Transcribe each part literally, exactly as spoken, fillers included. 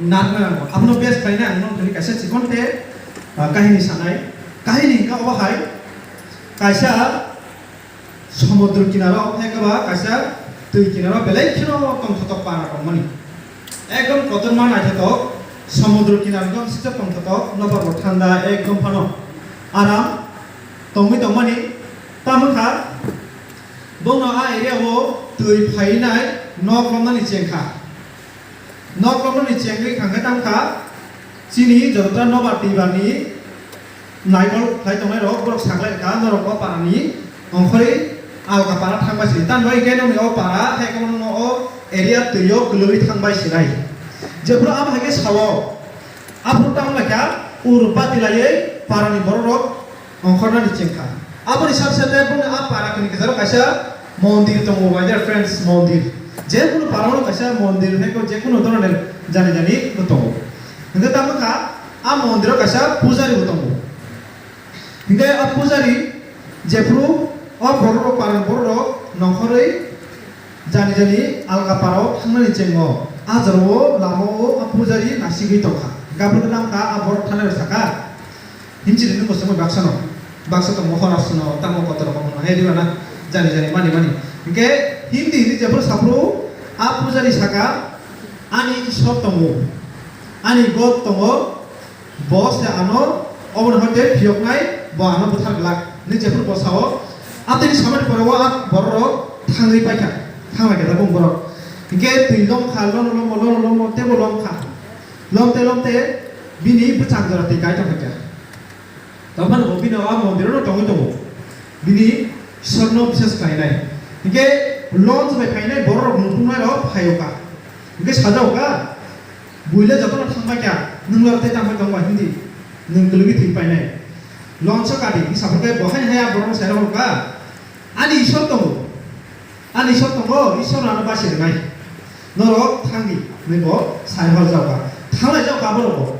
narwkna nango. Abono base khlaina ang nokni kaisa chikon khe, ah, kahini sanai. Kahini hwnkha obo hai, kaisa somudro kinaro, hai khe ba kaisa twi kinaro belai kheno tongthotok para tongmani. Ekdom kotorma naithotok, somudro kinaro ekdom sijak tongthotok, nokbar bo thanda, ekdom phano aram tongwi tongmani. Tamo kha, bono a area o twi phainai nok romnani chengkha. Nok romnani chengwi thangkhe tangkha, chini jototra nobar twibarni naikol khlai tongnairok borok saklai kha, norok o parani ongkhorwi alka para thangbai si. Tamni bagwi khe nokni o para, hai khe bono o area twi o kwlwgwi thangbai sinai. Jephuru abo hai khe sao, aphuru tamo lai kha, ur bati laiwi parani bororok ongkhornani chengkha. Aboni sab sete bongni a para kini kwcharo kaisa mondir tongo, my dear friends, mondir. Je kunu para o kaisa mondir hai ko je kunu dhoroner jani jani bo tongo. Hingke tamo kha a mondiro kaisa pujari bo tongo. Hingke a pujari jephuru o bororok, para bororok nongkhorwi jani jani alga para o thangnani chengo. A jora o lama o a pujari nasigwi tongkha. Gabur gwnang kha a borok thanai rok saka. Himchini nung bo songwi baksa no, baksa tongmo hora suno, tamo kotor rok no, he diba na, jani jani mani mani. Hingke hindi hindi jephuru saphuru, a pujari saka, ani Isor tongo, ani God tongo, bo se ano, obono hoite phiyoknai, bo ano bwthar glak, hinwi jephuru bo sao, atini samani pore o a borok rok thangwi paikha, thanglaikha tabuk borok. Hingke twi lomkha, lono lomo, lono lomo, tebo lomkha, lomte lomte bini bwchang jora twi kai tongkha. Tongphano bo bini o mondirono tongwi tongo. Bini Isorno biswas khlainai. Hingke launch bai phainai bororok nuknai rok phaio ka. Hingke sajao ka, "Buile jotono thangbai kha, nwng lor tei tangbai tongba hindi, nwng kwlwgwi thwi painai." Launch o kadi, hingke saphurkhe bo haino haya borokno sairok ka, "Ani Isor tongo, ani Isor tongo, Isor ano basi rwnai. Norok thangdi," hinwi bo sai hor jao ka. Thanglai jao ka borok bo.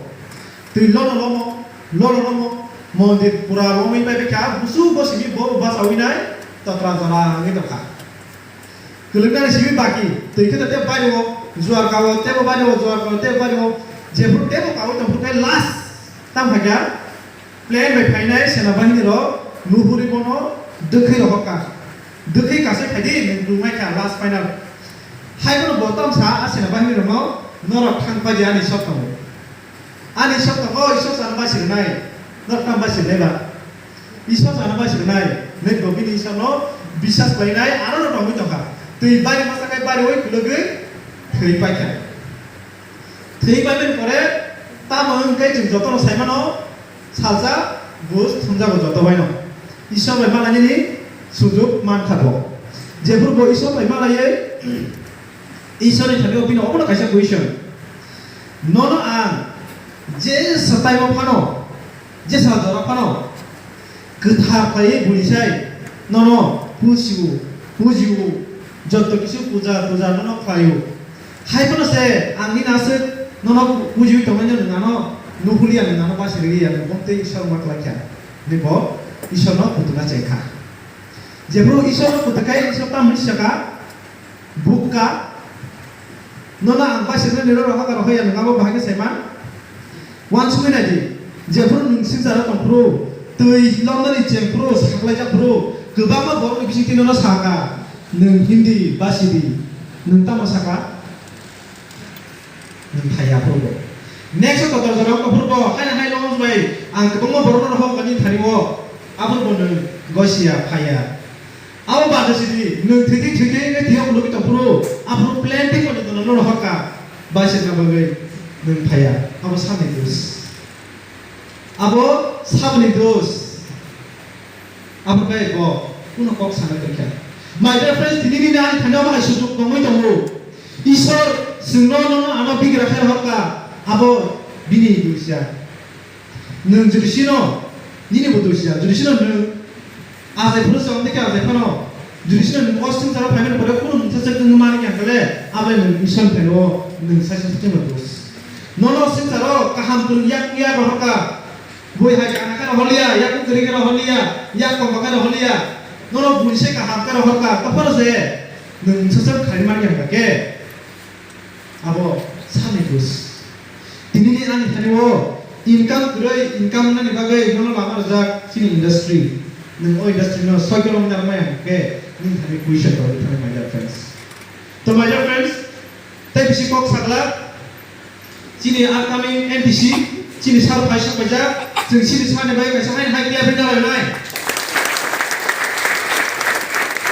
Twi lono lomo, lono lomo, mondir pura lomwi bai bikha, busu bo simi bo basawi nai, totra jora wngwi tongkha. Kwlwknani simi baki, twi khe tei bari o, juar kao, tebo bari o, juar kao, tebo bari o, jephuru tebo kao, tongphuru khe last, tam phakya, plane bai phainai senabahini rok, nuhuri bono, dwkhwi rohorkha. Dwkhwi kasai phaidi, nwng rwmai kha, last final. Hai bono bo tamsa, a senabahini rokno, norok thang phaidi ani sok tongo. Ani Isor tongo, Isor ano basi rwnai. Norok tamo basi rwnai ba? Isor ano basi rwnai. Hinwi bo bini Isorno biswas khlainai, aro no tongwi tongkha. Twi bari masa khai bariwi kwlwgwi thwi paikha. Thwi paimani pore tamo wngkhe chwng jotono saimano salsa buj thumjago joto baino. Isor bai malainani sujuk mankha bo. Jephuru bo Isor bai malaiwi Isorni thani o bini obono kaisa question. Nono ang jesa taimo phano, jesa jora phano, kwthar khlaiwi buini sai nono pujiu, pujiu, jotto kisu puja, puja nono khlaio. Hai phano se ang nini aswk nono pujiui tongnaino nwng ano nuhuliya, nwng ano basi rwliya, nwng bomtwi Isor wngma kwlai kha. Hwnwi bo Isorno kutukna chengkha. Jephuru Isorno kutuk khe Isor tamo hwnwi sakha, Bukha, nono ang basi rwnani roro hakaro hoya nwng abo bahai khe saiman? Uansugwi nai di, jephuru nwng swngcharo tongphuru, twi lomnani chengphuru, saklaijak phuru, kwbangma borokni bisingtwi nono sakha, "Nwng himdi, basi di." Nwng tamo sakha? Nwng phaiya phuru bo. Next o kotor jora wngkha phuru bo, haino hai lounge bai ang kwbangma borokno rohor kani thani o, aphuru bo nwng gosia phaiya. Abo bade sidi, nwng thwitwi thwitwi wngwi thwiya phulugwi tongphuru, aphuru plan tei koni tono no rohorkha, baisirna bagwi nwng phaiya. Abo saboni dos. Abo saboni dos. Abo khe bo kuno kok sana tongkha. My dear friends, tini nini ani thani abo hai sujuk tongwi tongo. Isor chwngno nono ano bigra khe rohorkha, abo bini dusia. Nwng jodi sino, nini bo dusia, jodi sino nwng ajai phuru chong tei khe ajai phano, jodi sino nwng o swngcharo phaimani pore kunu mungsa se kwngma ni khe hwnkhe le, abo le nwng Isor ni phaino nwng saisa swngchar dos. Nono swngcharo kaham kwrwng yak yak rohorkha, bui hai kana khe rohorliya, yak kwrwi khe rohorliya, yak kokma khe rohorliya, nono bui se kaham khe rohorkha, aphuru se nwng mungsa se khaimani khe hwnkhe. Abo sani dos. Ani thani o income kwrwi, income nani bagwi nono lama rwjak chini industry. Nwng o industry no soi kilometer maya hwnkhe nini thani puisa kwrwi thani, my dear friends. To my dear friends, tei bisi kok sagla, chini upcoming N T C, chini sir phai sok paijak, chwng chini sir ni bai kaisa haino hai clear khe nai.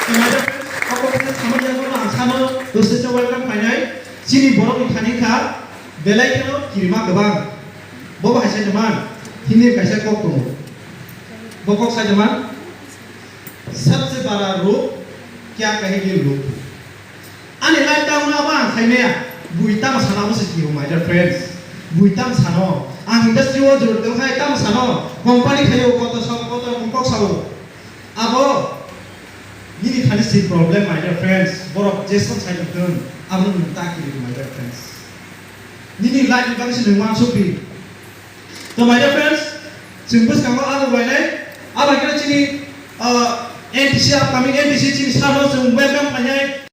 To my dear friends, o kok sa samani yago ang sano, dose se welcome khainai. Chini borok ni thani kha belai kheno kirima kwbang. Bo bo hai sai man, hini kaisa kok tongo. Bo kok sai man, "Sabse bada rog kya kahenge log." Ani life down na ba ang sai maya. Bui tamo sana bo se kiro, my dear friends. Bui tam sano. Ang industry o jor tong khai tam sano. Company khayo koto sa koto rok kok sao. Abo nini thani si problem, my dear friends. Borok Jason sai tong, abo nwng ta kiri, my dear friends. Nini life ni bagwi se nwng uansuk di. To my dear friends, chwng bwskango abo bainai, abo khe chini, uh, N T C, upcoming N T C chini sir no chwng welcome khainai.